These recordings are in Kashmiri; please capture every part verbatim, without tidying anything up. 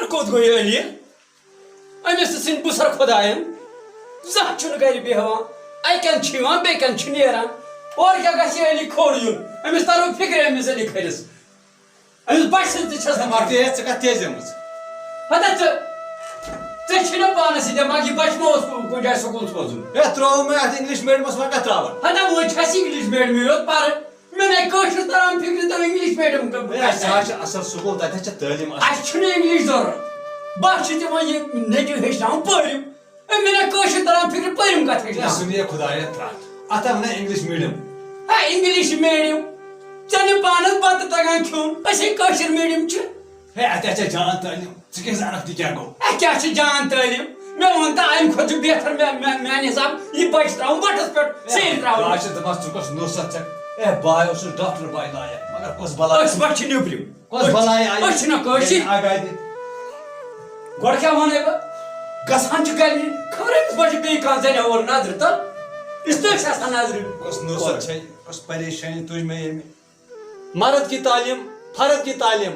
کوٚت گوٚو یہِ علی؟ أمِس تہٕ سٕنٛدۍ بُسر خۄدایَن۔ زانٛہہ چھُنہٕ گرِ بیٚہوان۔ اَکہِ اَندٕ چھُ یِوان، بیٚکہِ اَندٕ چھُ نیران۔ اورٕ کیٛاہ گژھِ یہِ علی کھوٚر یُن؟ أمِس تَرو فِکرِ أمِس علی کھٔرِس۔ أمِس بچہِ سٕنٛز تہِ چھَس نہٕ مگر مَرضی۔ ژےٚ ژےٚ کَتھ تیزِ ٲمٕژ؟ ہَتا ژٕ، ژےٚ چھُے نہ پانَس یہِ دٮ۪ماغ، یہِ بَچہِ ما اوس کُ-، کُنہِ جایہِ سکوٗل سوزُن؟ ہے، ترٛوو مےٚ اَتھ English medium-س، وۄنۍ کَتھ ترٛاوَن؟ ہَتا وۄنۍ چھَس English medium-ے یوت پَرٕ۔ مےٚ نَے کٲشُر تَران فِکرِ، تَمہِ English medium کَتھ ہے، سُہ حظ چھُ اَصٕل سکوٗل، تَتہِ حظ چھِ تعلیٖم اَصٕل۔ اَسہِ چھُنہٕ English ضروٗرت۔ بَس چھِ تِمَن یہِ نیٚچوٗ ہیٚچھناوُن پٔرِو۔ ہے، مےٚ نہ کٲشِر تران فِکرِ، پٔرِم کَتھ ہیٚچھِ کیٛاہ نا؟ سُہ نِیے خۄدایَن ترٛٹھ؟ اَتھ ہا وَنان English medium۔ ہے، English medium۔ ژےٚ نہٕ پانَس بَتہٕ تَگان کھیوٚن، أسے کٲشِر medium چھِ۔ ہے، اَتہِ ہا چھےٚ جان تعلیٖم، ژٕ کیٛاہ زانَکھ تہِ کیٛاہ گوٚو؟ ہے، کیٛاہ چھِ جان تعلیٖم؟ مےٚ ووٚن تہٕ اَمہِ کھۄتہٕ چھُ بہتر مےٚ، مےٚ، میٛانہِ حِساب یہِ بَچہِ ترٛاوُن بَٹَس پٮ۪ٹھ، ہے، سیرِ ترٛاوُن۔ بہٕ ہا چھُس دَپان، ژٕ کۄس نوٚو سَتھ ژےٚ؟ ہے، بہٕ ہا اوسُس ڈاکٹر بَنہِ لایق، مگر کۄس بَلاے؟ أسۍ ما چھِ نیٚبرِم؟ کۄس بَلاے آیہِ؟ أسۍ چھِنہ کٲشِرۍ۔ آگاہی دِ۔ گۄڈٕ کیٛاہ وَنَے بہٕ؟ گژھان چھِ گَرِ، خبر أمِس ما چھِ بیٚیہِ کانٛہہ زَنہِ اورٕ نظرِ تَل؟ أسۍ تہِ ٲسۍ آسان نظرِ۔ کۄس نوٚژ چھےٚ، کۄس پریشٲنی تُج مےٚ ییٚمہِ؟ مرد کی تعلیم، فرد کی تعلیم،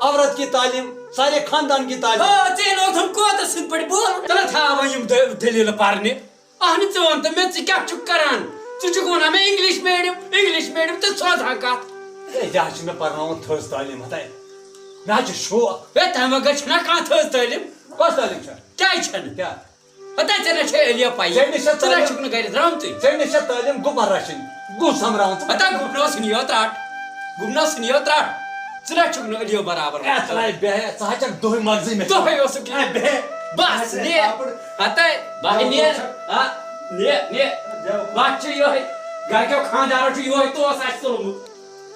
عورت کی تعلیم، سارے خاندان کی تعلیم۔ آ، ژےٚ ییٚلہِ اوتھُم کوتَس سٕنٛدۍ پٲٹھۍ بولُن، تَلہٕ تھاوان یِم دٔ-، دٔلیٖلہٕ پَرنہِ۔ اہن ژٕ وَن تہٕ مےٚ، ژٕ کیٛاہ چھُکھ کران؟ ژٕ چھُکھ وَنان مےٚ English medium، English medium تہٕ سوزان کَتھ۔ ہے، یہِ حظ چھِ مےٚ پَرناوان تھٔز تعلیٖم، ہَتاے۔ مےٚ حظ چھُ شوق۔ ہے، تَمہِ بغٲر چھِنہ کانٛہہ تھٔز تعلیٖم۔ کۄس تعلیٖم چھےٚ؟ کیٛازِ چھَنہٕ؟ کیٛاہ؟ ہَتاے، ژےٚ نہ چھے علی پَیی۔ ژےٚ نِش چھےٚ ژٕ نہ تعلیٖم۔ چھُکھ نہٕ گَرِ درٛامتُے۔ ژےٚ نِش چھےٚ تعلیٖم گُپَن رَچھٕنۍ، گُہہ سۄمبراوُن۔ ژٕ ہَتاے، گُپنَس نِیو ترٛٹھ۔ گُپنَس نِیو ترٛٹھ۔ ژٕ نہ چھُکھ نہٕ علی برابر۔ ہے، ژٕ نَے بیٚہہ، ژٕ ہا چھَکھ دۄہَے مغزٕے مےٚ۔ دۄہَے اوسُکھ ہے، بیٚہہ۔ بَس، بَس، نیر۔ اَپُر۔ ہَتاے، بہٕ ہا بہٕ نیر۔ چھُس۔ آ، نیر، نیر۔ بَس چھُ یِہوٚے۔ گَرِکیو خانٛدارو چھُ یِہوٚے توس اَسہِ تُلمُت۔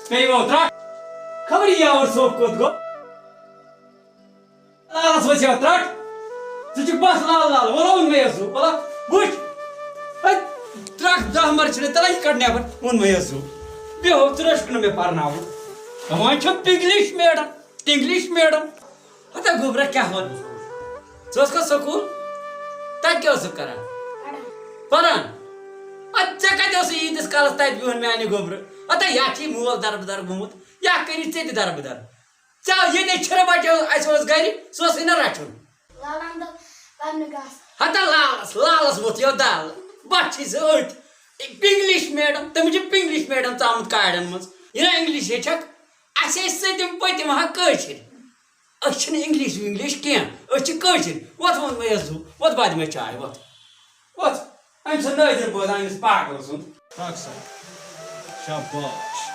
پیٚیہِ وۄنۍ ترٛٹھ۔ خبر یہِ یاوُر صٲب کوٚت گوٚو؟ لالَس ؤژھ یَتھ ترٛٹھ۔ ژٕ چھُکھ بَس لال لال۔ وَلہٕ ووٚن مےٚ یَس زُو۔ وَلہٕ وٕچھ۔ ہے، ترٛٹھ دَہ مَرٕ چھِنہٕ تَلان، یہِ کَڑ نٮ۪بَر۔ ووٚن مےٚ یَس زُو۔ بیٚہو، ژٕ رَچھکھ نہٕ مےٚ پَرناوُن۔ وۄنۍ چھُ پِنٛگلِش میڈم، ٹِنٛگلِش میڈم۔ ہتا گوٚبرا کیٛاہ وَنہٕ؟ ژٕ ٲسکھا سکوٗل؟ تَتہِ کیٛاہ ٲسٕکھ کران؟ پَران۔ اَدٕ ژےٚ کَتہِ اوسُے ییٖتِس کالَس تَتہِ بِہُن میٛانہِ گوٚبرٕ؟ ہتا یَتھ چھُے مول دربٕدر گوٚمُت، یا کٔرِتھ ژےٚ تہِ دربٕدر۔ ژےٚ ییٚلہِ چھِرٕ بَچہِ اَسہِ اوس گَرِ، سُہ اوسُے نہ رَچھُن۔ لالَن دوٚپ، "پَنُن گاسہٕ۔" ہتا لالَس، لالَس ووٚتھ یو دَل۔ بَس چھِ زٕ أتھۍ۔ پِنٛگلِش میڈم، تٔمِس چھِ پِنٛگلِش میڈم ژامُت کاڑٮ۪ن منٛز۔ یہِ نہ اِنٛگلِش ہیٚچھَکھ، اَسہِ ٲسۍ سۭتۍ تِم پٔتِم ہا کٲشِرۍ۔ أسۍ چھِنہٕ اِنٛگلِش وِنٛگلِش کینٛہہ، أسۍ چھِ کٲشِرۍ۔ وۄتھ ووٚن مےٚ یَس زُو، وۄتھ بَدِ مےٚ چاے، وۄتھ۔ وۄتھ۔ أمۍ سُنٛد نٲدِر بوزان، أمِس پاگل سُنٛد۔ پَک سا۔ شاباش۔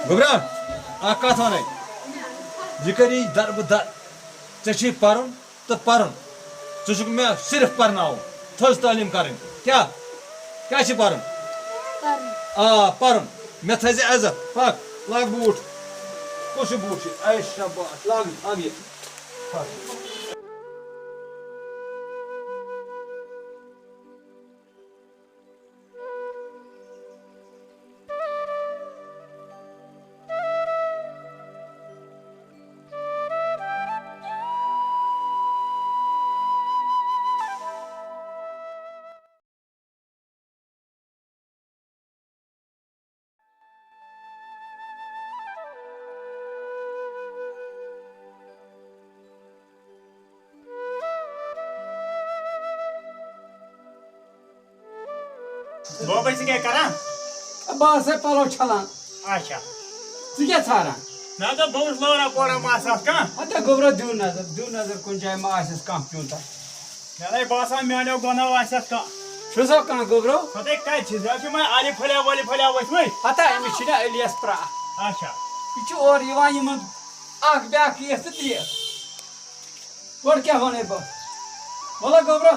گوٚبرا، اَکھ کَتھ وَنَے۔ یہِ کَر یی دَربہٕ دَر۔ ژےٚ چھُے پَرُن تہٕ پَرُن۔ ژٕ چھُکھ مےٚ صرف پَرناوُن، تھٔز تعلیٖم کَرٕنۍ۔ کیٛاہ؟ کیٛاہ چھِ پَرُن؟ پَرُن۔ آ، پَرُن۔ مےٚ تھٲیزِ عزت۔ پَک، لاگ بوٗٹھ۔ کُس ہیوٗ بوٗٹھ چھُ؟ اَے شاباش، لاگ، لاگ یہِ۔ پَک۔ بابا، ژٕ کیٛاہ کران؟ بہٕ ہسا پلو چھلان۔ اچھا۔ ژٕ کیٛاہ ژھانڈان؟ مےٚ دوٚپ، بہٕ وٕچھٕ لورا پورا ما آسہِ اَتھ کانٛہہ۔ ہتا گوٚبرا، دِیِو نظر، دِیِو نظر، کُنہِ جایہِ ما آسٮ۪س کانٛہہ پیوٗنٛتاہ۔ مےٚ نَے باسان، میٛانیو گۄناہو آسٮ۪س کانٛہہ۔ چھُ سا کانٛہہ گوٚبرو؟ خۄداے کَتہِ چھِ؟ زِ اَتھ چھِ وۄنۍ الف پھٔلیا ولف پھٔلیا ؤتھۍ مٕتۍ۔ ہتا أمِس چھِنہ علیَس پرٛاہ۔ اچھا۔ یہِ چھُ اورٕ یِوان یِمَن اَکھ بیٛاکھ یِتھ تہٕ تہِ یِتھ۔ گۄڈٕ کیٛاہ وَنَے بہٕ؟ وَلہ گوٚبرا،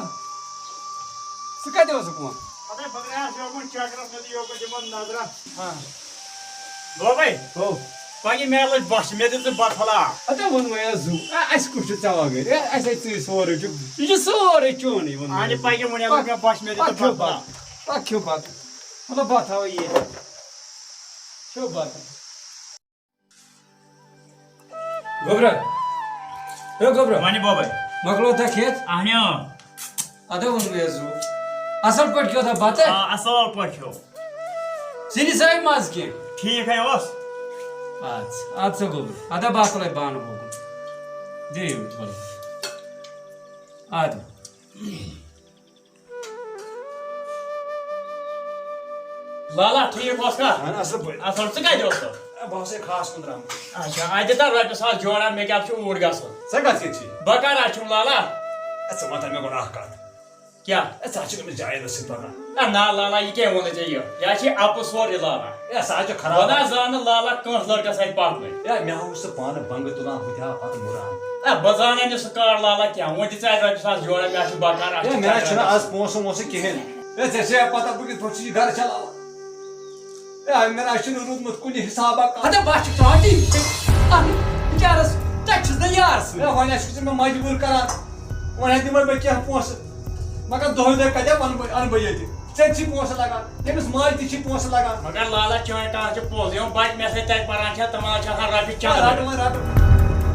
ژٕ کَتہِ اوسُکھ وۄنۍ؟ اَدَے بہٕ درٛایس یوکُن چکرس، مےٚ دیُت یوکُن تِمن نظرہ۔ ہاں۔ گوٚبے؟ ہو۔ پگہِ مےٚ لٔج بۄچھِ، مےٚ دِ ژٕ بۄتل اکھ۔ ہتا ووٚن مےٚ یَس زُو۔ اے، اَسہِ کُس چھُ ژےٚ وغٲر؟ اے، اَسے ژٕے سورُے چھُ۔ یہِ چھُ سورُے چونُے، ووٚن مےٚ اَہنہِ یَس زُو۔ پگہِ ووٚن یَس پَک، مےٚ بۄچھِ، مےٚ دِ پَک ژٕ کھیوٚو بۄتل بَتہٕ۔ اکھ۔ پَک کھیوٚو بَتہٕ۔ مطلب بَتہٕ تھاوَے ییٚتہِ۔ کھیوٚو بَتہٕ۔ گوٚبرا۔ ہے گوٚبرا۔ وَنہِ بوبے۔ مۄکلو تۄہہِ کھٮ۪تھ؟ اَہنہِ اۭں۔ اَدٕ ووٚن مےٚ زُو۔ اَصٕل پٲٹھۍ کھیوٚو تۄہہِ بَتہٕ؟ آ، اَصٕل پٲٹھۍ کھیوٚو۔ سِنِس آے مَزٕ کینٛہہ؟ ٹھیٖک ہے اوس۔ اَدٕ سا، اَدٕ سا گوٚبرا۔ اَدٕ بہٕ اَتھ تُلے بانہٕ بوکُن۔ دِیِو، ژھٕنِو۔ اَدٕ۔ لالا، ٹھیٖک اوس کھا؟ اَہَن، اَصٕل پٲٹھۍ۔ اَصٕل، ژٕ کَتہِ اوسُکھ؟ اے، بہٕ اوسُے خاص کُن درٛامُت۔ اچھا، اَتہِ دِ تَو رۄپیہِ ساس جوڑا، مےٚ کیٛاہ چھُ اوٗرۍ گژھُن؟ ژٕ کَتھ ییٚتہِ چھِ؟ بہٕ کَر اَتہِ چھُم لالا؟ اے، ژٕ وَن تہٕ مےٚ گۄڈٕ اَکھ کَتھ۔ کیٛاہ؟ اے، ژٕ ہا چھُکھ أمِس جاویدَس سۭتۍ پَکان۔ اے، نا لالا، یہِ کیٛاہ ووٚنُتھ ژےٚ یہِ؟ یہِ ہا چھِ اَپُز سورُے لالا۔ اے، سُہ ہا چھُ خراب۔ بہٕ نہ حظ زانہٕ لالا کٲنٛسہِ لٔڑکَس سۭتۍ پَکنُے۔ اے، مےٚ ہا وُچھ سُہ پانہٕ بَنٛگہٕ تُلان، ہُتہِ ہا پَتہٕ مُران۔ اے، بہٕ زانَے نہٕ سُہ کار لالا کینٛہہ۔ وۄنۍ دِ ژٕ اَتہِ رۄپیہِ ساس جوڑا، مےٚ ہا چھُ بَکار، اَتھ اے، چھِ مےٚ نہ چَکر چھُنہٕ گژھان۔ آز پونٛسہٕ وونٛسہٕ کِہیٖنۍ۔ اے، ژےٚ چھےٚ پَتہ بہٕ کِتھ پٲٹھۍ چھُس یہِ گَرٕ چَلاوان؟ اے، مےٚ نہ چھُنہٕ روٗدمُت کُنہِ حِسابہ کانٛہہ۔ ہتا بس چھِ ٹاٹی۔ اہن، بِچارس، تتہِ چھُس نہٕ یار سۭتۍ۔ اے، وۄنۍ ہا چھُکھ ژٕ مےٚ مجبوٗر کران۔ وۄنۍ ہا دِمے بہٕ کینٛہہ پونٛسہٕ۔ مگر دۄہے دۄہے کتہِ اَنہٕ بہٕ، اَنہٕ بہٕ ییٚتہِ؟ ژےٚ تہِ چھی پونٛسہٕ لگان، تٔمِس ماجہِ تہِ چھی پونٛسہٕ لگان۔ مگر لالا، چٲنۍ کتھ چھِ پوٚز۔ یِم بچہِ مےٚ سۭتۍ تتہِ پران چھِ، تِمن چھِ آسان رۄپیہِ چندٕ۔ رٹ وۄنۍ، رٹ۔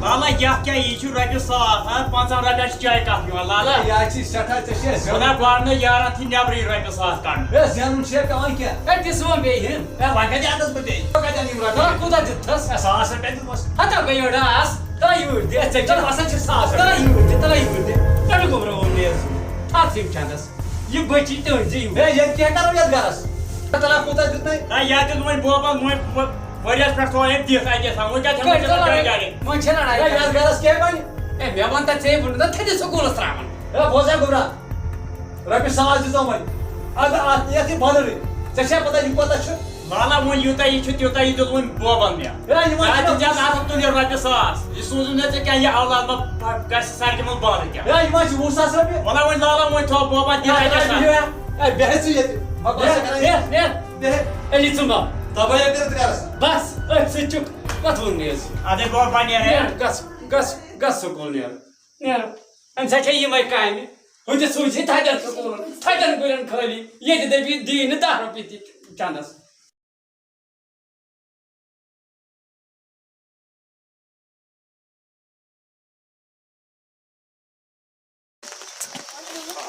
لالا، یتھ کیٛاہ، یہِ چھُ رۄپیہِ ساس، ہا، پنٛژاہ رۄپیہِ چھِ چایہِ کپ یِوان، لالا۔ ہے، یہِ ہا چھِ سٮ۪ٹھاہ، ژےٚ چھےٚ زینُن۔ خۄدا بارنہٕ یارن تھی نٮ۪برٕے رۄپیہِ ساس کڑنہٕ۔ ہے، زینُن چھُ پٮ۪وان کینٛہہ۔ ہے، تہِ سُہ وۄنۍ بیٚیہِ ہن۔ ہے، وۄنۍ کتہِ انس بہٕ بیٚیہِ؟ بہٕ کتہِ انہٕ یِم رۄپیہِ؟ تۄہہِ کوٗتاہ دیُتتھس؟ ہے، ساس رۄپیہِ دیُتمس۔ ہتا گٔیو ڈاس، ترٛاو یوٗرۍ دِ۔ ہے، ژےٚ کیٛاہ باسان چھِ ساس رۄپیہِ؟ ترٛاو یوٗرۍ دِ، ترٛاو یوٗرۍ دِ۔ ژٕ گوٚبراوُن مےٚ حظ۔ تھاو ژٕ یِم چندس۔ یہِ بٔچی تٔہنٛزٕے یِم۔ ہے، ییٚتہِ کیٛاہ کرو یتھ گرس؟ تلا کوٗتاہ دیُت مےٚ؟ ہے، یتھ دیُت وۄنۍ بوبن وۄنۍ ؤ-، ؤریس پٮ۪ٹھ تھوٚو أمۍ دِتھ اَتہِ آسان۔ وۄنۍ کتہِ ہٮ۪مو کٔرۍ ژےٚ تو لڑٲے لڑٲے۔ کرٕنۍ؟ وۄنۍ چھِ لڑٲے ہے، کرٕنۍ۔ یتھ گرس کیٛاہ بنہِ؟ ہے، مےٚ وَن تہٕ ژےٚ ووٚنُتھ نا تھٔدِس سکوٗلس ترٛاوان۔ ہے، بوز ہے گوٚبرا، رۄپیہِ ساس دِژ وۄنۍ۔ اگر اتھ نِیَتھ یہِ بۄنہٕ رٔٹۍ، ژےٚ چھےٚ پتہ یہِ کوٗتاہ چھُ؟ لالا، وۄنۍ یوٗتاہ یہِ چھُ، تیوٗتاہ یہِ دیُت وۄنۍ بوبن مےٚ۔ ہے، یہِ ما چھُ زیادٕ تہِ زیادٕ اَتھ تُلہِ رۄپیہِ ساس۔ یہِ سوٗزُن نہٕ ژےٚ کینٛہہ، یہِ اولاد ما پَ-، گژھِ سڑکہِ منٛز بنٛد کینٛہہ۔ ہے، یہِ ما چھِ وُہ ساس رۄپیہِ؟ وَلہٕ وۄنۍ لالا، وۄنۍ تھوٚو بوبن تہِ ہے، رۄپیہِ ساس۔ بیٚہہ، ہے، بیٚہہ ژٕ ییٚتہِ۔ بہٕ کَتھ چھُس کران؟ بیٚہہ، بیٚہہ، بیٚہہ۔ علی ژٕ ما؟ دَبہٕ ہے کٔرِتھ گَرَس۔ بس، أتھۍ سۭتۍ چھُکھ۔ کَتھ ووٚن مےٚ حظ؟ اَدَے بوبا نیرٕ ہے۔ نیرٕ، گژھ، گژھ، گژھ سکوٗل نیرٕ۔ نیرٕ۔ أمِس ہا چھےٚ یِمَے کامہِ۔ ہُتہِ سوٗزِ تھدٮ۪ن سکوٗلن، تھدٮ۪ن گُرٮ۪ن خٲلی۔ ییٚتہِ دٔپی دی نہٕ دَہ رۄپیہِ تہِ چندس۔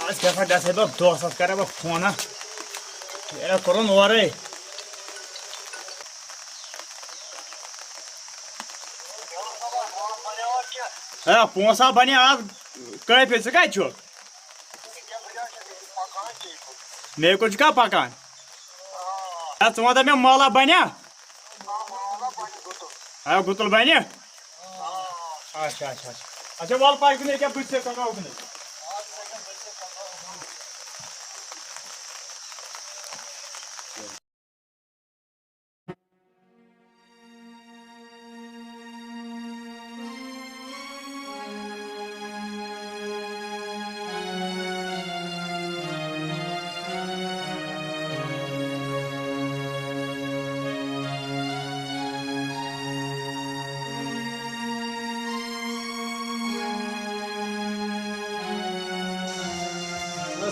آز کیٛاہ سا گژھِ ہے بہٕ دوستس، کرے بہٕ فون ہا۔ یے کوٚرُن اورے۔ ہے، پونٛسہٕ ہا بنے آز کٲفی، ژٕ کتہِ چھُکھ؟ مےٚ کوٚت چھُکھا پکان؟ ہے، ژٕ وَن تہٕ مےٚ، مٲلہ بنیٛا؟ ہے، گُتُل بنہِ؟ اچھا، اچھا، اچھا۔ اچھا، وَل پَکھ کُنہِ، ییٚکیٛاہ بہٕ تہِ ژےٚ پَکاو کُنہِ۔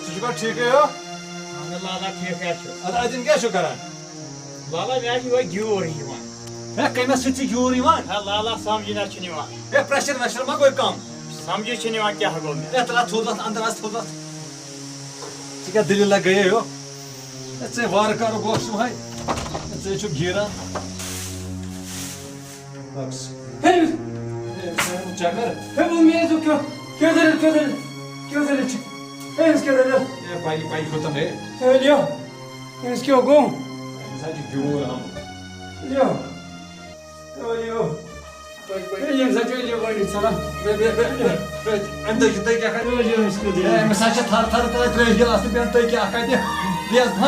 ژٕ چھُکھا ٹھیٖکھٕے ہو؟ اَہَن حظ، لالا، ٹھیٖکھٕے چھُ۔ اَدٕ اَتٮ۪ن کیٛاہ چھُکھ کران؟ لالا، مےٚ حظ چھُ یِہوٚے گیوٗر یِوان۔ ہے، کٔمِس سۭتۍ چھُ گیوٗر یِوان؟ ہے، لالا، سَمجھی نہ چھُنہٕ یِوان۔ ہے، pressure ویشر ما گوٚو کم؟ سَمجھی چھُنہٕ یِوان کیٛاہ گوٚو مےٚ۔ ہے، تَلہ تھوٚد وَتھ، اَندر اَژ، تھوٚد وَتھ۔ ژٕ کیٛاہ دٔلیٖلہ گٔیے ہو؟ ہے، ژےٚ وارٕ کارٕ گوٚژھ یِہوٚے۔ ہے، ژٕ چھُکھ گیٖران۔ بس۔ ہے، ہے، چکر۔ ہے، وہ میز کو کیوں، کیوں دلیل، کیوں دلیل، کیوں دلیل چھِ؟ ہے، أمِس کیٛاہ دلیل؟ ہے، پَیہِ، پَیہِ کھوٚت ہے۔ ہے، لیو۔ أمِس کیٛاہ گوٚو؟ أمِس حظ چھُ گیوٗر آمُت۔ لیو۔ ہے، لیو۔ پَیہِ، پَیہِ۔ ہے، ییٚمہِ ساتہٕ چھُ لیو گۄڈٕنِچ ژَلان۔ بیٚہہ، بیٚہہ، بیٚہہ، بیٚہہ۔ اَمہِ تۄہہِ چھُ، تُہۍ کیٛاہ کَران؟ ہے، لیو، أمِس کیٛاہ دلیل؟ ہے، أمِس حظ چھِ تھر تھر ترٛٲوِتھ ترٛیش گِلاس تہٕ بیٚہن تُہۍ کیٛاہ کَتہِ؟ بیٚہہ حظ بۄن۔ ہے،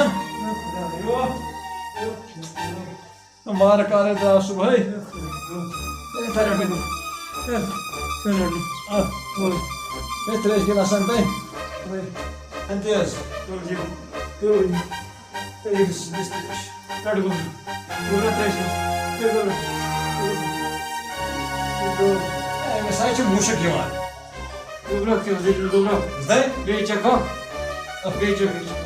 خۄدایو۔ مارٕ کارے درٛاو صُبحٲے۔ ہے، ترٛےٚ بجے۔ ہے، ترٛےٚ بجے۔ آ، او۔ ہے، ترٛیش گِلاسَن تۄہہِ۔ ہے۔ اَنتہِ حظ۔ ہے، بِس-، بِس-، بِس-، کَڑ گوٚبرا۔ گوٚبرا ترٛیش حظ۔ ہے، گوٚبرا۔ ہے، أمِس حظ چھِ مُشُک یِوان۔ گوٚبرا کیٛاہ دٔلیٖل گوٚبرا؟ زَے؟ بیٚیہِ چَکھ اَکھ۔ اَکھ بیٚیہِ چَکھ، بیٚیہِ چَکھ اَکھ۔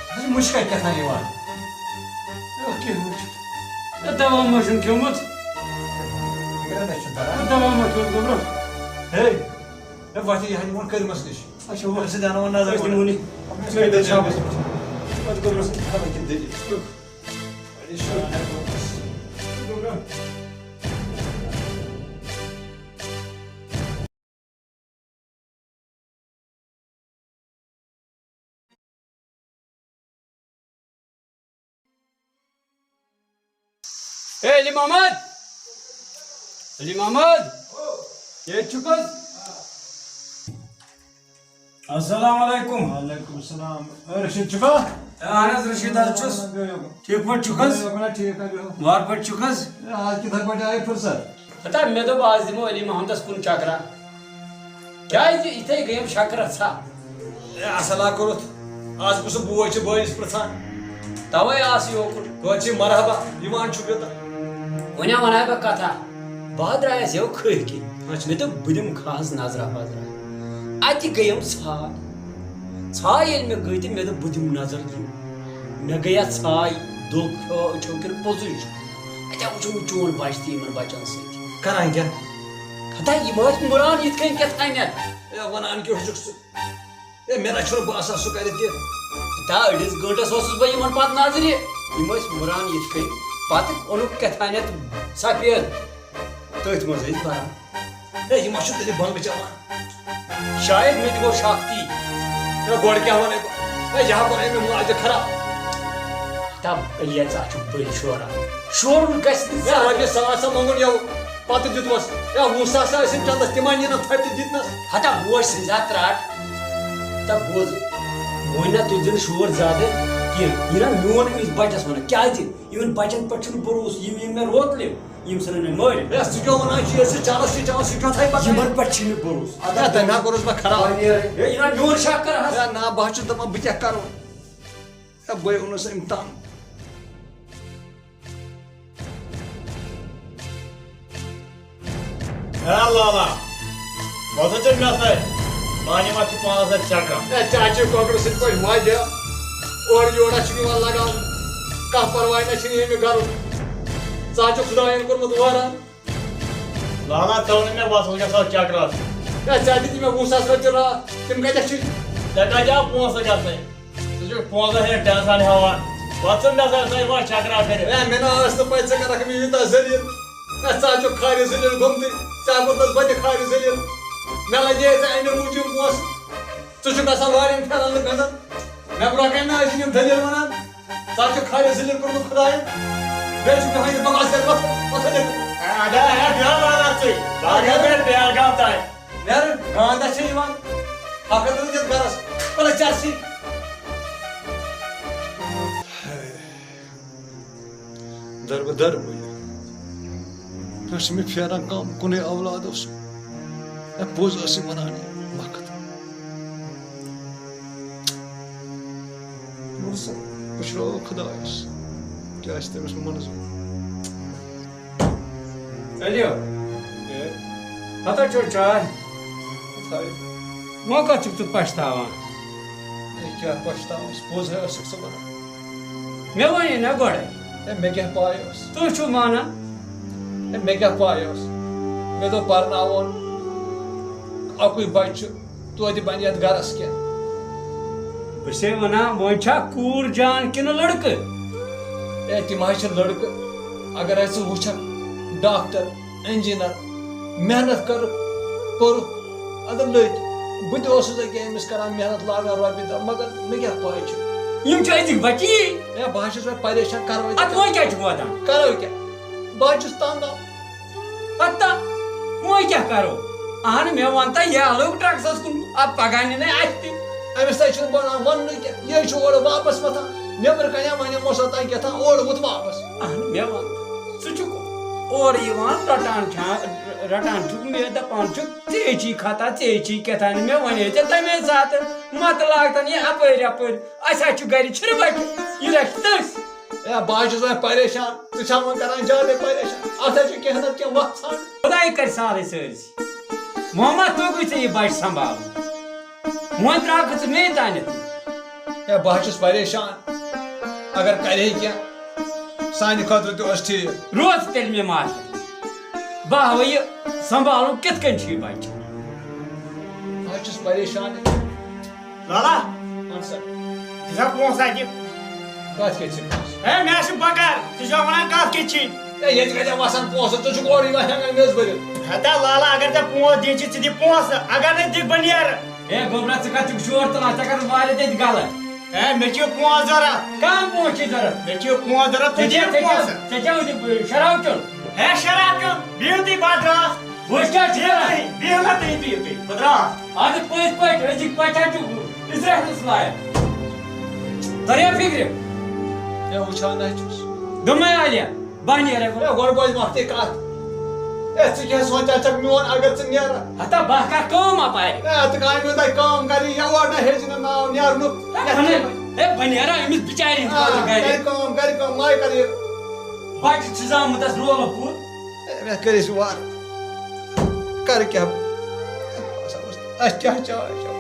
ژٕ چھُکھ مُشکا کیٛاہ تام یِوان؟ اَکھ کیٛاہ مُشک؟ ہے، دوا ما چھُن کھیوٚمُت؟ مےٚ چھُ دَران۔ ہے، دوا ما کھیوٚمُت گوٚبرا؟ ہے، ہے، وۄتھ یہِ ہَنہِ ووٚن کٔرمَس نِش۔ اچھا، وۄتھ۔ أمِس سۭتۍ اَنو وۄنۍ نظر أسۍ دِمو گۄڈٕ۔ نہٕ۔ أسۍ کَتہِ دٔلیٖل چھِ؟ وۄتھ گوٚبرا۔ خبر کیٛاہ دٔلیٖل۔ یہِ چھُ گوٚبرا۔ اے علی محمد، علی محمد، ییٚتہِ چھُکھ حظ؟ السلام علیکم۔ وعلیکم السلام۔ اے رشید چھُکھا؟ اہن حظ، رشید حظ چھُس۔ بِہِو۔ ٹھیٖک پٲٹھۍ چھُکھ حظ؟ بِہِو، بِہِو، ٹھیٖک حظ، بِہِو۔ وارٕ پٲٹھۍ چھُکھ حظ؟ اے، آز کِتھَے پٲٹھۍ آیہِ فرصت؟ ہتا، مےٚ دوٚپ آز دِمو علی محمدس کُن چکرا۔ کیازِ یِتھے گٔیم شکرا ژھا۔ اے، اصل ہا کوٚرُتھ۔ آز کُس بوے چھُ بٲیِس پرژھان؟ توے آس یوکُن۔ گوٚو چھِ مرحبا، یِوان چھُ بیٚتہٕ۔ وۄنۍ ہا وَنہٕ ہا بہٕ کَتھا۔ بہٕ ہا درٛایَس یَو کھٔہۍ کِنۍ۔ اچھا۔ مےٚ دوٚپ، بہٕ دِمہٕ کھہَس نظرا وظرا۔ اَتہِ گٔیَم ژھاے۔ ژھاے ییٚلہِ مےٚ گٔے تہٕ مےٚ دوٚپ، بہٕ دِمہٕ نظر یِم۔ مےٚ گٔیا ژھاے، دوٚگ ہیو أچھو کِنہٕ پوٚزُے چھُ۔ اَتہِ ہا وٕچھُم میون بَچہٕ تہِ یِمَن بَچَن سۭتۍ۔ کران کیٛاہ؟ ہتا، یِم ٲسۍ مُران یِتھ کٔنۍ کیٛاہ تانٮ۪تھ۔ اے، وَنان کیٛاہ چھُکھ ژٕ؟ اے، مےٚ نہ چھُنہٕ باسان سُہ کَرِ تہِ۔ ہتا، أڑِس گٲنٛٹَس اوسُس بہٕ یِمَن پَتہٕ نظرِ۔ یِم ٲسۍ مُران یِتھ کٔنۍ۔ پَتہٕ اوٚنُکھ کیٛاہ تانٮ۪تھ سفید۔ تٔتھۍ منٛز ٲسۍ بَران۔ ہے، یہِ ما چھُ تیٚلہِ بنٛگہٕ چَلان؟ شاید مےٚ تہِ گوٚو شک تی۔ ہے، گۄڈٕ کیٛاہ وَنَے بہٕ؟ ہے، یہِ ہا بَنٲے مےٚ ماجہِ خراب۔ تَب ییٚژاہ چھُ بٔلۍ شوران۔ شورُن گژھِ نہٕ ہے، زانٛہہ۔ رۄپیہِ ساس ہا موٚنٛگُن یَوٕ، پَتہٕ دیُتمَس۔ ہے، وُہ ساس ہا ٲسِم چَندَس، تِم ہا نِنَن تھٔپۍ تہِ دِتنَس۔ ہتا بوج سٕنٛز ہا ترٛاٹ۔ تَب بوز، وۄنۍ نہ تُہۍ دِنہٕ شور زیادٕ کینٛہہ۔ یہِ نہ میون أمِس بَچَس وَنان۔ کیٛازِ؟ یِمَن بَچَن پٮ۪ٹھ چھُنہٕ بروسہٕ، یِم یِم مےٚ روتلہِ۔ یِم ژھٕنن مےٚ مٲرِتھ۔ ہے، ژٕ کیٛاہ وَنان چھُکھ؟ یہِ ٲسۍ چرس چھِ چٮ۪وان، سُہ کیٛاہ تھایہِ پَتہٕ؟ یِمن پٮ۪ٹھ چھِنہٕ بروسہٕ۔ اَدٕ ہے، تَمہِ ہا کوٚرُس بہٕ خراب۔ ہے، یہِ نا میون شک کر حظ۔ ہے، نا، بہٕ ہا چھُس دَپان، بہٕ کیٛاہ کَرٕ وۄنۍ؟ ہے، بہٕ اوٚنُس أمۍ تنٛگ۔ ہے لالا، وۄتھ ژٕ مےٚ سۭتۍ۔ پانہٕ ما چھِ پانَس سۭتۍ چکرا؟ ہے، چاچہِ کۄکرٕ سٕنٛدۍ پٲٹھۍ واجہ۔ اورٕ یورٕ چھُنہٕ یِوان لگاونہٕ۔ کانٛہہ پرواے نہ چھُنہٕ ییٚمہِ گرُک۔ ژٕ ہا چھُکھ خدایَن کوٚرمُت وٲران۔ لالا، ژٕ وَن مےٚ، وَس وٕنکیٚس آو چکرَس۔ ہے، ژےٚ دِتی مےٚ وُہ ساس رۄپیہِ راتھ، تِم کَتٮ۪تھ چھِ؟ ژےٚ کَتہِ آو پونٛسہٕ گژھنَے؟ ژٕ چھُکھ پونٛسَس ہیٚتھ ٹینشن ہٮ۪وان۔ وَس ژٕ مےٚ سۭتۍ، سۭتۍ وَس چکرا کٔرِتھ۔ ہے، مےٚ نہ ٲس نہٕ پَے ژٕ کَرَکھ مےٚ یوٗتاہ ذلیٖل۔ ہے، ژٕ ہا چھُکھ خارِ ذلیٖل گوٚمتُے، ژےٚ ہا کوٚرنَس بہٕ تہِ خارِ ذلیٖل۔ مےٚ لَگے ژےٚ اَمہِ موٗجوٗب پونٛسہٕ۔ ژٕ چھُکھ آسان واریاہَن پھیرَن لُکَن سۭتۍ۔ مےٚ برونٛہہ کَنہِ نہ ٲسِن یِم دٔلیٖل وَنان۔ ژٕ ہا چھُکھ خالہِ ذلیل کوٚرمُت خدایَن۔ بیٚیہِ چھُکھ مےٚ وَنان بکواس کَران، وۄتھ، وۄتھ ییٚتہِ۔ اَدٕ ہے، بیٚہہ وَنان ژٕے۔ باقٕے بیٚہہ بیٚہہ گام تام۔ نیرٕ، گانٛدا چھےٚ یِوان۔ ہَتھ رۄپیہِ تہِ گَرَس۔ وَلہٕ چرسی۔ در بہٕ در بہٕ یہِ۔ نہ چھِ مےٚ پھیران کَم، کُنُے اولاد اوسُم۔ ہے، پوٚز ٲسٕے وَنان یہِ وقت۔ وَلہٕ سا، پُشراو خۄدایَس، کیٛاہ آسہِ تٔمِس منظوٗر۔ علیو، ہے؟ ہتا چیوٚو چاے۔ ہتا۔ وۄنۍ کَتھ چھُکھ ژٕ پَشتاوان؟ ہے، کیٛاہ پَشتاوُن؟ پوٚز ہے ٲسٕکھ ژٕ وَنان۔ مےٚ وَنے نہ گۄڈَے۔ ہے، مےٚ کیٛاہ پَے ٲس؟ تُہۍ چھِو مانان؟ ہے، مےٚ کیٛاہ پَے ٲس؟ مےٚ دوٚپ پَرناوون اَکُے بَچہٕ چھُ، توتہِ بَنہِ یَتھ گَرَس کینٛہہ۔ بہٕ چھُسے وَنان، وۄنۍ چھا کوٗر جان کِنہٕ لٔڑکہٕ؟ ہے، تِم حظ چھِ لٔڑکہٕ۔ اگر حظ ژٕ وٕچھَکھ، ڈاکٹر، انجینئر، محنت کٔرٕکھ، پوٚرُکھ، اگر لٔگۍ۔ بہٕ تہِ اوسُس أکیٛاہ أمِس کران محنت، لاگان رۄپیہِ دَہ، مگر مےٚ کیٛاہ پَے چھِ؟ یِم چھِ أزِکۍ بَچی۔ ہے، بہٕ حظ چھُس وۄنۍ پریشان، کَرو أسۍ اَتھ وۄنۍ کیٛاہ چھُکھ وَدان؟ کَرو کیٛاہ؟ بہٕ حظ چھُس تنٛگ آمُت۔ ہتا، وۄنۍ کیٛاہ کَرو؟ اَہَن، مےٚ وَن تہٕ یہِ لوٚگ ڈرٛگسَس کُن، اَدٕ پَگاہ نِنَے اَسہِ تہِ۔ أمِس تہِ چھُنہٕ بَنان وَننُے کینٛہہ، یہِ چھُ اورٕ واپَس وۄتھان، نیٚبرٕ کَنہِ وَنہِ موسا تام کیٛاہ تام، اورٕ ووٚتھ واپَس۔ اَہَن، مےٚ وَن، ژٕ چھُکھ اورٕ یِوان، رَٹان چھا-، رَٹان چھُکھ مےٚ، دَپان چھُکھ، "ژےٚ چھی خطا، ژےٚ چھی کیٛاہ تام"، مےٚ وَنے ژےٚ تَمے ساتہٕ، مَتہٕ لاگتَن یہِ اَپٲرۍ یَپٲرۍ، اَسہِ حظ چھُ گَرِ چھِرٕ بَچہِ، یہِ رَچھِ تٔسۍ۔ اے، بہٕ حظ چھُس وۄنۍ پریشان، ژٕ چھَکھ وۄنۍ کَران زیادَے پریشان، اَتھ حظ چھِ کینٛہہ نَتہٕ کینٛہہ وَتھ ژھانٛڈ۔ خۄداے کَرِ سہلٕے سٲرسٕے۔ محمد، توٚگُے ژےٚ یہِ بَچہٕ سنٛبھالُن؟ وۄنۍ ترٛاوکھٕ ژٕ مے تانٮ۪تھ۔ ہے، بہٕ حظ چھُس پریشان۔ اگر کرِ ہے کینٛہہ، سانہِ خٲطرٕ تہِ اوس ٹھیٖک۔ روز تیٚلہِ مےٚ مارکیٹ۔ بہٕ ہاوٕ یہِ سنٛبھالُن کِتھ کٔنۍ چھُ یہِ بَچہٕ۔ بہٕ حظ چھُس پریشان۔ لالا۔ وَن سا۔ دِ سا پونٛسہٕ اَتہِ۔ کَتھ کیٛاہ چھِ پونٛسہٕ؟ ہے، مےٚ چھِ بکار۔ ژٕ چھُکھ وَنان کَتھ کیٛاہ چھی؟ ہے، ییٚتہِ کَتہِ وَسان پونٛسہٕ؟ ژٕ چھُکھ اورٕ یِوان ہٮ۪نٛگَن مےٚ ٲس بٔرِتھ۔ ہتا لالا، اگر ژےٚ پونٛسہٕ دِنۍ چھِ، ژٕ دِ پونٛسہٕ۔ اگر نہٕ دِکھ، بہٕ نیرٕ۔ ہے گوٚبرا، ژٕ کَتھ چھُکھ شور تُلان؟ ژےٚ کَتھ واریاہ تیٚتہِ غلط۔ ہے، مےٚ چھِ پونٛسہٕ ضروٗرت۔ کم پونٛسہٕ چھِ ضروٗرت؟ مےٚ چھِ پونٛسہٕ ضروٗرت، تُہۍ ژےٚ چھِو کیٛاہ، ژےٚ کیٛاہ، پونٛسہٕ۔ ژےٚ کیٛاہ اوس یہِ شراب چیوٚن؟ ہے، شراب چیوٚن، بِہِو تُہۍ، بہٕ درٛاس۔ وۄنۍ کیٛاہ چھِ بِہِو کران؟ تُہۍ، بِہِو نہ تُہۍ، بِہِو تُہۍ، بہٕ درٛاس۔ اَدٕ پٔزۍ پٲٹھۍ أزِکۍ بچہٕ چھِ اِسرائیلَس لایق۔ تۄہہِ فِکرِ؟ ہے، وٕچھان ہا چھُس۔ دوٚپمَے عالیہ، بہٕ نیرے وۄنۍ۔ ہے، گۄڈٕ بوز مۄکھتٕے کتھ۔ ہے، ژٕ کیٛاہ سونٛچان چھکھ میون، اگر ژٕ نیرکھ؟ ہتا بہٕ کر کٲم اپارِ۔ ہے، ژٕ کامہِ ہُنٛد کٲم کرِ، یورٕ نہ ہیٚچھ نہٕ ناو نیرنُک۔ ہے، بہٕ نے-، ہے، بہٕ نیرا أمِس بِچارِ ہِنٛدِ آ، خٲطرٕ گرِ۔ کرِ کٲم، کرِ کٲم، ماے کرِ یہِ۔ بچہِ چھِ زامُت اَسہِ رولہٕ پوٗت۔ ہے، مےٚ کٔرِس وارٕ۔ کر کیٛاہ؟ اَسہِ کیٛاہ چاے چٮ۪مو؟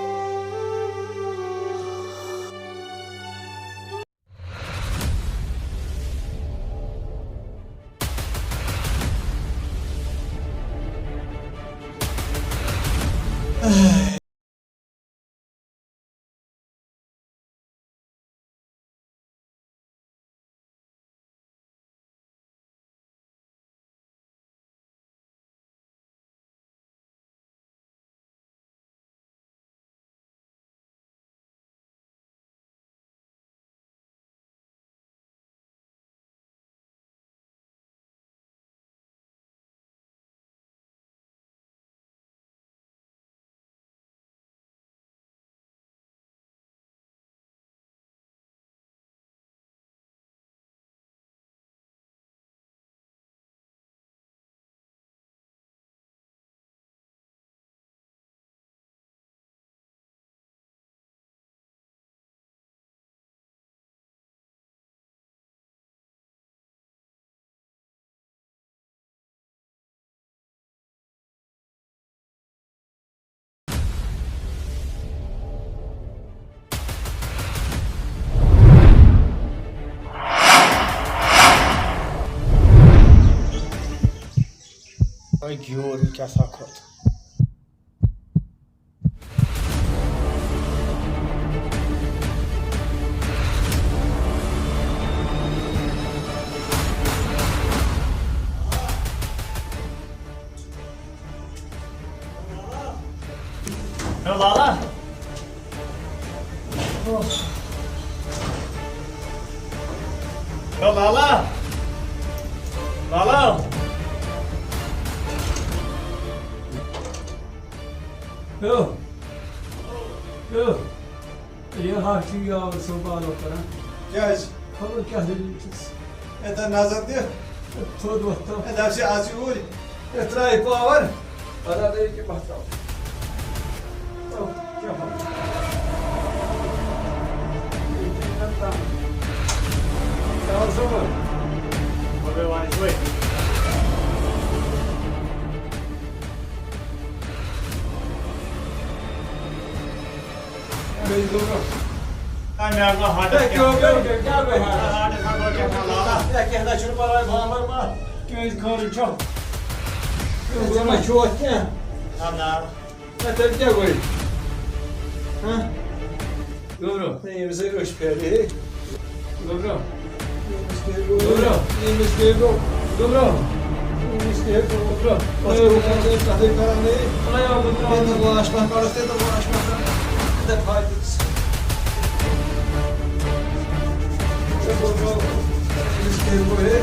وۄنۍ گیوٗر یہِ کیٛاہ سا کھوٚت۔ ہے لالا۔ ہے لالا۔ لالا۔ ہیو۔ ہیو۔ یہِ ہا چھُ یاوَر صٲب آلو کران۔ کیٛازِ؟ خبر کیٛاہ دٔلیٖل چھَس۔ ہے، تَتھ نظر دِ۔ تھوٚد وۄتھ تھاو۔ ہے، دَپ ژٕ اَژ یوٗرۍ۔ ہے، ترٛاو یہِ پاوَر۔ پَتہٕ اَدٕ یہِ کیٛاہ پَتھ ترٛاو۔ تھاو، کیٛاہ پَتھ؟ یہِ کیٛاہ چھِ تَتھ ترٛاوان؟ یاوَر صٲب۔ بیٚیہِ گوٚو نہٕ۔ ہے، مےٚ گوٚو ہارٹ اٹیک۔ کیٛاہ گوٚو؟ کیٛاہ گوٚو ہارٹ؟ ہارٹ اٹیک گوٚو کیٛاہ تام لالا۔ ہے، کینٛہہ نہ چھُنہٕ پَرواے، بامبر ما۔ کیٛازِ خٲرٕے چھُ؟ ہے، ژےٚ ما چھُ اَتھ کینٛہہ؟ نہ، نہ۔ ہے، تیٚلہِ کیٛاہ گوٚو؟ ہہ؟ گوٚبرو۔ ہے، ییٚمِس ہے أچھ پھیرے۔ گوٚبرو۔ أمِس کیٛاہ گوٚو؟ گوٚبرو۔ أمِس کیٛاہ گوٚو؟ گوٚبرو۔ أمِس کیٛاہ گوٚو؟ گوٚبرو۔ اَتھ کیٛاہ گوٚو؟ کَتھٕے کَران ہے۔ اَلَے آو گوٚبرو۔ ہے، تہٕ واش ما کَرُس تہِ، تہٕ واش ما کَرُس۔ تہٕ فاتِحَس۔ ہے، گوٚبرو۔ أمِس کیٛاہ گوٚو ہے؟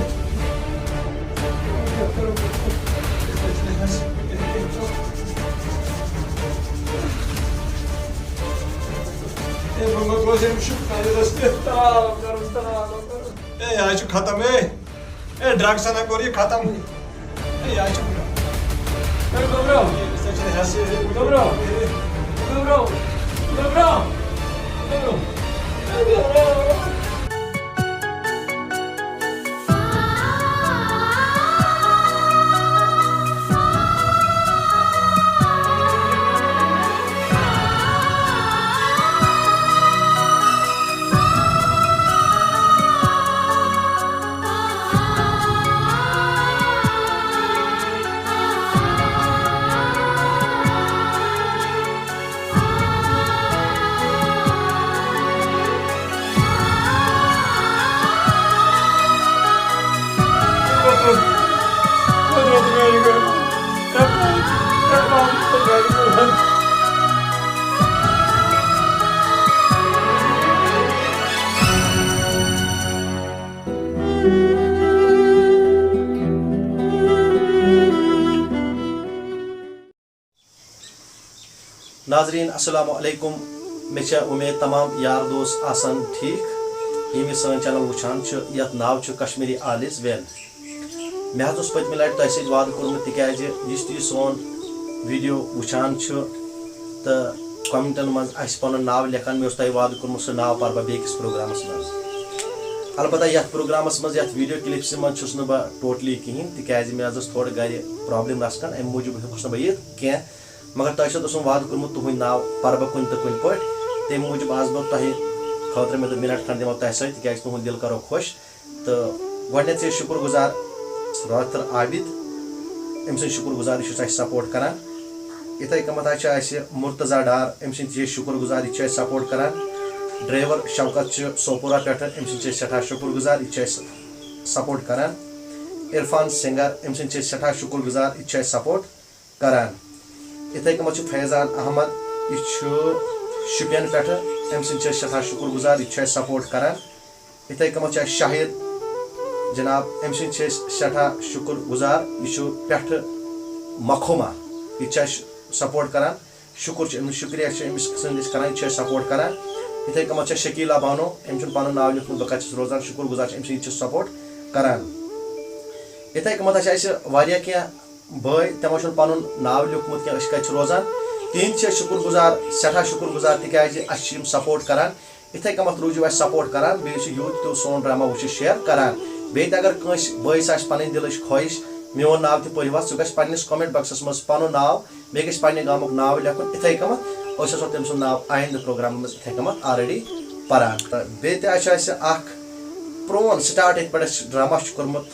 ہے، بہٕ ما روزٕ أمِس چھُ کَلَس پٮ۪ٹھ تاو کَرُن، تاو کَرُن۔ ہے، یہِ حظ چھُ ختم، ہے۔ ہے، ڈرگسن ہا کوٚر یہِ ختم۔ ہے، یہِ حظ چھُ، ہے، گوٚبرو۔ ہے، أمِس نہ چھُنہٕ حیثیت۔ گوٚبرو۔ گوٚبرو۔ گوٚبرو۔ گوٚبرو۔ ناظرین السلام علیکم۔ مےٚ چھےٚ اُمید تمام یار دوس آسن ٹھیٖک، یِم یہِ سٲنۍ چینل وٕچھان چھِ، یتھ ناو چھُ کشمیری آل از ویل۔ مےٚ حظ اوس پٔتمہِ لٹہِ تۄہہِ سۭتۍ وعدٕ کوٚرمُت، تِکیازِ یُس تہِ یہِ سون ویڈیو وٕچھان چھُ تہٕ کمنٹن منٛز آسہِ پنُن ناو لیکھان، مےٚ اوس تۄہہِ وعدٕ کوٚرمُت سُہ ناو پرٕ بہٕ بیٚکِس پروگرامس منٛز۔ البتہ یتھ پروگرامس منٛز، یتھ ویڈیو کلپسہِ منٛز چھُس نہٕ بہٕ ٹوٹلی کِہینۍ، تِکیازِ مےٚ حظ ٲس تھوڑا گرِ پرابلم رژھ کھنڈ، امہِ موٗجوٗب ہیوٚکُس نہٕ بہٕ یِتھ کینٛہہ۔ مگر تۄہہِ سۭتۍ اوسُم وعدٕ کوٚرمُت، تُہُنٛد ناو پرٕ بہٕ کُنہِ تہٕ کُنہِ پٲٹھۍ۔ تَمہِ موٗجوٗب آز بہٕ تۄہہِ خٲطرٕ مےٚ دوٚپ، مِنٹ کھنٛڈ دِمو تۄہہِ سۭتۍ، تِکیٛازِ تُہُنٛد دِل کَرو خۄش۔ تہٕ گۄڈٕنٮ۪تھ چھِ أسۍ شُکُر گُزار رٲتھٕر عابد، أمۍ سٕنٛدۍ شُکُر گُزار، یہِ چھُ اَسہِ سپورٹ کَران۔ یِتھَے کٔنۍ حظ چھِ اَسہِ مرتضیٰ ڈار، أمۍ سٕنٛدۍ تہِ چھِ أسۍ شُکُر گُزار، یہِ چھِ اَسہِ سپورٹ کَران۔ ڈرٛیوَر شوکت چھِ سوپورہ پٮ۪ٹھٕ، أمۍ سٕنٛدۍ چھِ أسۍ سٮ۪ٹھاہ شُکُر گُزار، یہِ چھِ اَسہِ سپورٹ کَران۔ عرفان سِنٛگَر، أمۍ سٕنٛدۍ چھِ أسۍ سٮ۪ٹھاہ شُکُر گُزار، یہِ تہِ چھِ اَسہِ سپورٹ کَران۔ یِتھَے کٔنۍ چھُ فیضان احمد، یہِ چھُ شُپین پٮ۪ٹھٕ، أمۍ سٕنٛدۍ چھِ أسۍ سٮ۪ٹھاہ شُکُر گُزار، یہِ تہِ چھُ اَسہِ سپورٹ کَران۔ یِتھَے کٔنۍ چھُ اَسہِ شاہد جناب، أمۍ سٕنٛدۍ چھِ أسۍ سٮ۪ٹھاہ شُکُر گُزار، یہِ چھُ پٮ۪ٹھٕ مکھوما، یہِ تہِ چھُ اَسہِ سپورٹ کَران۔ شُکُر چھُ أمِس، شُکریہ چھُ أمِس سٕنٛدۍ أسۍ کَران، یہِ چھُ اَسہِ سپورٹ کَران۔ یِتھَے کٔنۍ چھِ اَسہِ شکیلا بانو، أمۍ چھُنہٕ پَنُن ناو لیوٚکھمُت، بہٕ کَتہِ چھُس روزان، شُکُر گُزار چھِ أمۍ سٕنٛدۍ چھِ سپورٹ کَران۔ یِتھَے کٔنۍ چھِ اَسہِ واریاہ کینٛہہ بٲے، تِمو چھُنہٕ پَنُن ناو لیوٚکھمُت کینٛہہ، أسۍ کَتہِ چھِ روزان۔ تِہِنٛدۍ چھِ أسۍ شُکُر گُزار، سٮ۪ٹھاہ شُکُر گُزار، تِکیٛازِ اَسہِ چھِ یِم سپورٹ کَران۔ یِتھَے کٔنۍ روٗزِو اَسہِ سپورٹ کَران، بیٚیہِ چھِ یوٗت تہِ سون ڈرٛاما وٕچھِو شِیَر کَران۔ بیٚیہِ تہِ اگر کٲنٛسہِ بٲیِس آسہِ پَنٕنۍ دِلٕچ خواہِش، میون ناو تہِ پٔرِو حظ، سُہ گژھِ پنٛنِس کامٮ۪نٛٹ باکسَس منٛز پَنُن ناو، بیٚیہِ گژھِ پنٛنہِ گامُک ناو لیکھُن۔ یِتھَے کٔنۍ أسۍ آسو تٔمۍ سُنٛد ناو آیِندٕ پرٛوگرامَن منٛز یِتھَے کٔنۍ آلریڈی پَران۔ تہٕ بیٚیہِ تہِ آسہِ اَسہِ اَکھ پرٛون سٹاٹ ییٚتہِ پٮ۪ٹھ اَسہِ ڈرٛاما چھُ کوٚرمُت،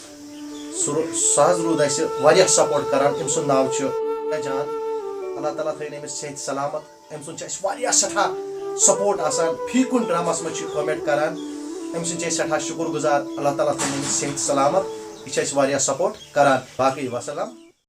سُہ رو-، سُہ حظ روٗد اَسہِ واریاہ سپورٹ کَران۔ أمۍ سُنٛد ناو چھُ جان۔ اللہ تعالیٰ تھٲیِن أمِس صحت سلامت۔ أمۍ سُنٛد چھُ اَسہِ واریاہ سٮ۪ٹھاہ سپورٹ آسان، فی کُنہِ ڈرٛاماہَس منٛز چھُ یہِ کامٮ۪نٛٹ کَران۔ أمۍ سٕنٛدۍ چھِ أسۍ سٮ۪ٹھاہ شُکُر گُزار، اللہ تعالیٰ تھٲیِن أمِس صحت سلامت۔ یہِ چھُ اَسہِ واریاہ سپورٹ کَران۔ باقٕے وسلام۔